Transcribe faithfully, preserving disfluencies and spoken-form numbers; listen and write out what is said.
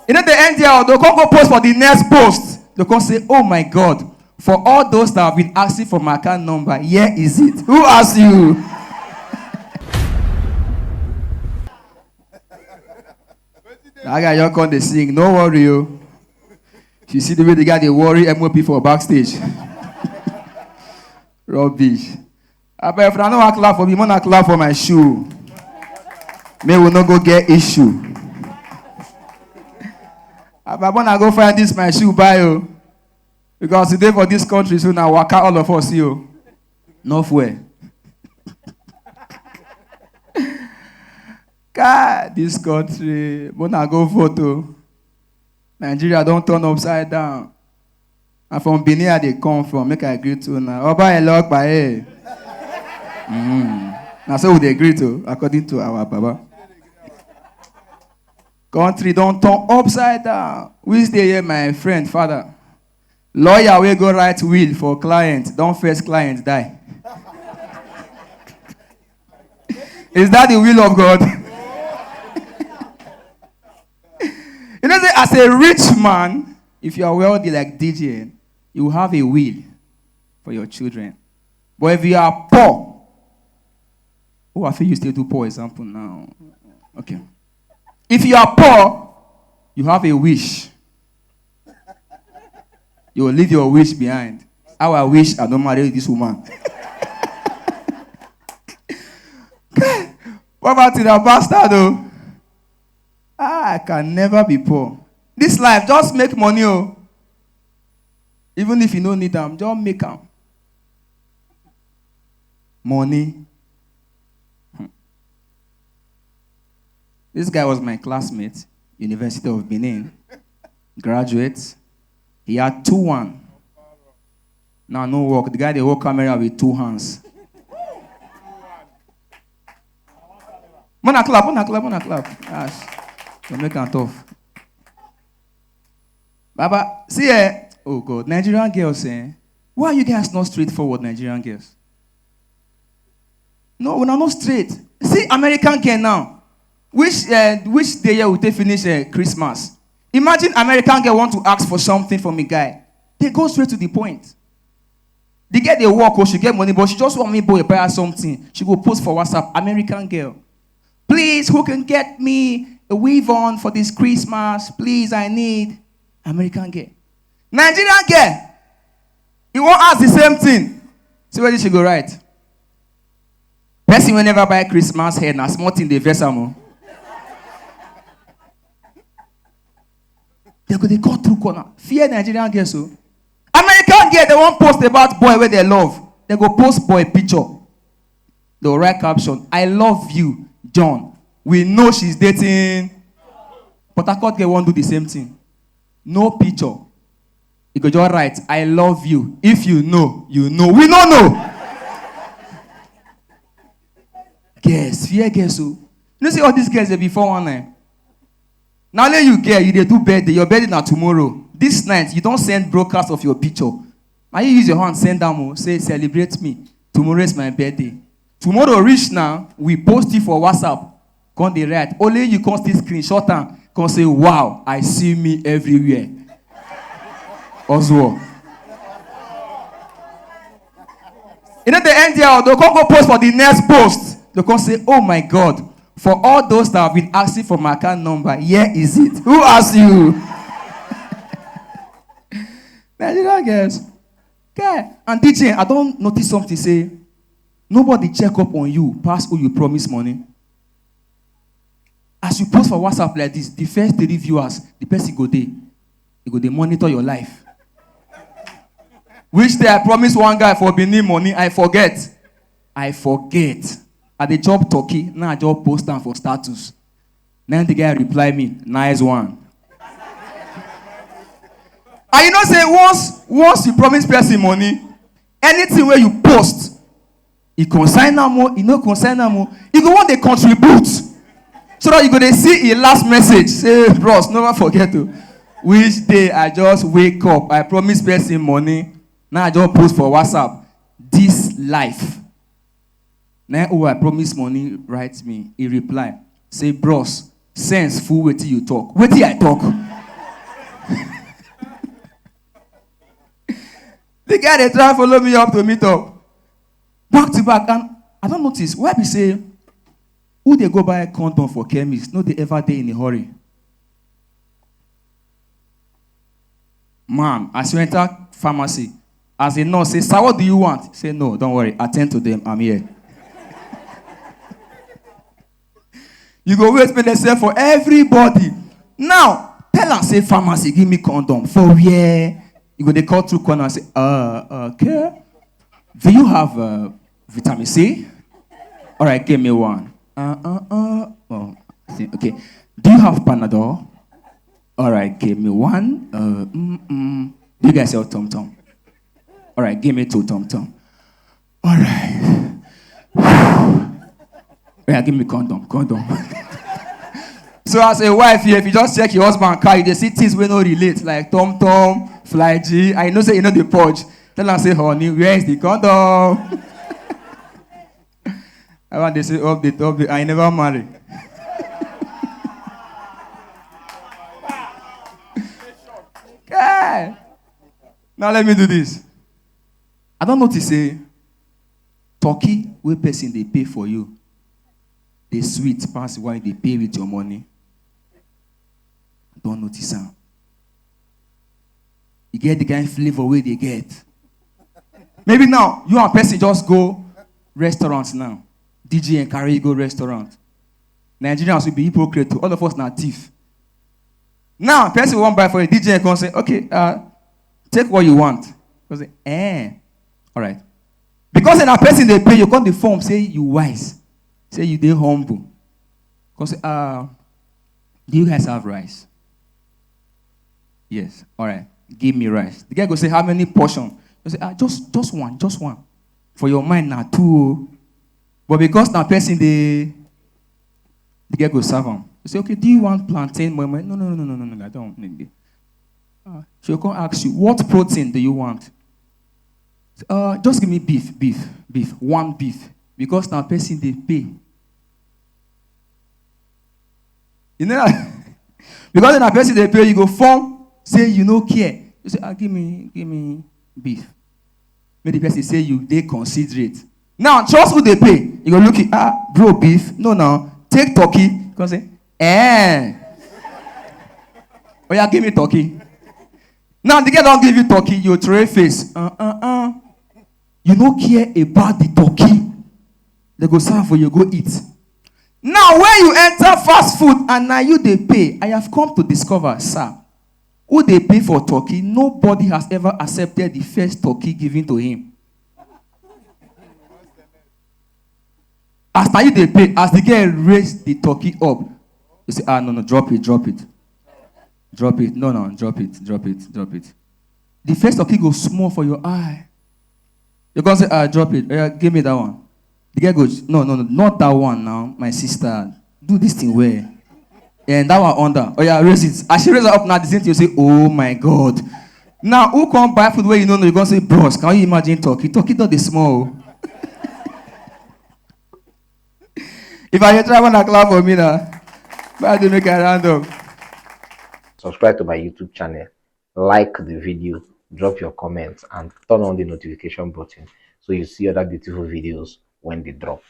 You know, they end there, they'll come go post for the next post. They'll come say, "Oh my God, for all those that have been asking for my account number, here is it." Who asked you? That guy, you come dey sing, no worry, you. You see the way the guy dey worry M O P for backstage. Rubbish. Abeg, if una no wan clap for me, una clap for my shoe. May we no go get issue. Abeg, una go find this my shoe buy o. Because today for this country, so now waka all of us see o. No fuel. God, this country, una go vote o. Nigeria don turn upside down. And from Benin I dey come from, make I greet una. Oba Elokpa, eh. Mm. Na so we dey greet o, according to our baba. Country don turn upside down. Which dey here, my friend, father? Lawyer wey go write will for client, don first client die. Is that the will of God? You know, say, as a rich man, if you are wealthy like D J, you have a will for your children. But if you are poor, oh, I feel you still do poor example now. Okay. If you are poor, you have a wish. You will leave your wish behind. How I wish I don't marry this woman. Poverty na bastard o. Ah, I can never be poor. This life, just make money o. Even if you no need am, just make am. Money. Hmm. This guy was my classmate, University of Benin, graduate. He had two one. Now no work. The guy dey hold camera with two hands. Una clap, una clap, una clap. Yes. They make am tough. Baba, see, eh? Oh God, Nigerian girls, eh? Why are you guys not straightforward, Nigerian girls? No, una no straight. See American girl now. Which, eh, which day here we take finish, eh, Christmas? Imagine American girl want to ask for something from a guy. They go straight to the point. The girl dey work, oh, she get money, but she just want me boy buy her something. She go post for WhatsApp, American girl. "Please, who can get me a weave on for this Christmas? Please, I need." American girl. Nigerian girl. He won't ask the same thing. See where she go write. Person wey never buy Christmas hair, na small thing dey vex am o. They go dey cut through corner. Fear Nigerian girls o. American girl, they wan post about boy wey they love. They go post boy picture. They go write caption, "I love you, John." We know she's dating. Port Harcourt girl wan do the same thing. No picture. You go just write, "I love you." If you know, you know. We no know. Girls, fear girls o. You know say all these girls dey be four one nine. Now let you girl, you dey do birthday. Your birthday na tomorrow. This night, you don send broadcast of your picture. Na you use your hand send am o. Say, "Celebrate me. Tomorrow is my birthday." Tomorrow reach now, we post it for WhatsApp. Come dey write. Only you come still screenshot am. Come say, "Wow, I see me everywhere." Oswald. You know, they end there, they'll come go post for the next post. They'll come say, "Oh my God, for all those that have been asking for my account number, here is it." Who asked you? Nigerian girls. Okay. And D J, I don't notice something say, nobody check up on you, pass who you promise money. As you post for WhatsApp like this, the first three viewers, the person go dey. He go dey monitor your life. Which day I promise one guy for Benin money, I forget. I forget. I dey chop turkey, now I just post am for status. Now the guy reply me, "Nice one." And you know say once, once you promise person money, anything wey you post, e concern am o, e no concern am o, you go wan dey contribute. So that you go dey see e last message. Say, "Bros, never forget o. Which day I just wake up, I promise person money, now I just post for WhatsApp. This life." Now who I promise money write me, he reply, say, "Bros, sense full wetin you talk." Wetin I talk? The guy dey try follow me up to meet up. Back to back, and I don notice why be say who dey go buy condom for chemist no dey ever dey in a hurry. Man, as you enter pharmacy, as a nurse say, "Sir, what do you want?" Say, "No, don't worry, attend to them, I'm here." You go wait make dem sell for everybody. Now, tell am say, "Pharmacy, give me condom." For where? You go dey call through corner and say, "Uh, okay. Do you have uh, vitamin C? All right, give me one. Uh, uh, uh. Oh, I see. Okay. Do you have Panadol? All right, give me one. Uh, mm, mm. Do you guys sell Tom Tom? All right, give me two Tom Tom. All right. Yeah, give me condom, condom." So as a wife here, if you just check your husband car, you dey see things wey no relate, like Tom Tom, Fly G, and you know say you no dey purge. Tell am say, "Honey, where is the condom?" I want dey say, "Update, update, I never marry." Okay. Now let me do this. I don notice say turkey wey person dey pay for you dey sweet pass why you dey pay with your money. I don notice am. You get the kind flavor wey dey get. Maybe now you and person just go restaurant now. D J and carry you go restaurant. Nigerians will be hypocrite too. All of us na thief. Now person wan buy for you, D J come say, "Okay, uh, take what you want." Go say, "Eh, all right." Because na person dey pay you, come dey form say you wise, say you dey humble. Come say, "Uh, do you guys have rice?" "Yes." "All right, give me rice." The guy go say, "How many portion?" You say, "Ah, just just one, just one." For your mind na two o. But because na person dey, the guy go serve am. You say, "Okay, do you want plantain, moi moi?" "No, no, no, no, no, no, no, I don't need it." Uh, she go come ask you, "What protein do you want?" Uh, "Just give me beef, beef, beef, one beef." Because na person dey pay. You know, because na person dey pay, you go form say you no care. You say, "Ah, give me, give me beef." Make the person say you dey considerate. Now, trust who dey pay. You go look it, "Ah, bro, beef? No, now. Take turkey." Come say, "Eh." "Oh yeah, give me turkey." Now, the girl don give you turkey, you throw face. Uh, uh, uh. You no care about the turkey. They go serve for you, go eat. Now, when you enter fast food and now you dey pay, I have come to discover, sir, who dey pay for turkey, nobody has ever accepted the first turkey given to him. As now you dey pay, as the girl raise the turkey up, you say, "Ah, no, no, drop it, drop it. Drop it, no, no, drop it, drop it, drop it." The first turkey go small for your eye. You go say, "Ah, drop it. Oh yeah, give me that one." The girl goes, "No, no, no, not that one now, my sister. Do this thing well." And that one under. Oh yeah, raise it. As she raise it up now, the same thing, you say, "Oh my God." Now, who come buy food where you no know? You go say, "Bros, can you imagine turkey? Turkey don dey small o." If I dey try, wanna clap for me now. But I dey make a round up. Subscribe to my YouTube channel, like the video, drop your comments, and turn on the notification button so you see other beautiful videos when they drop.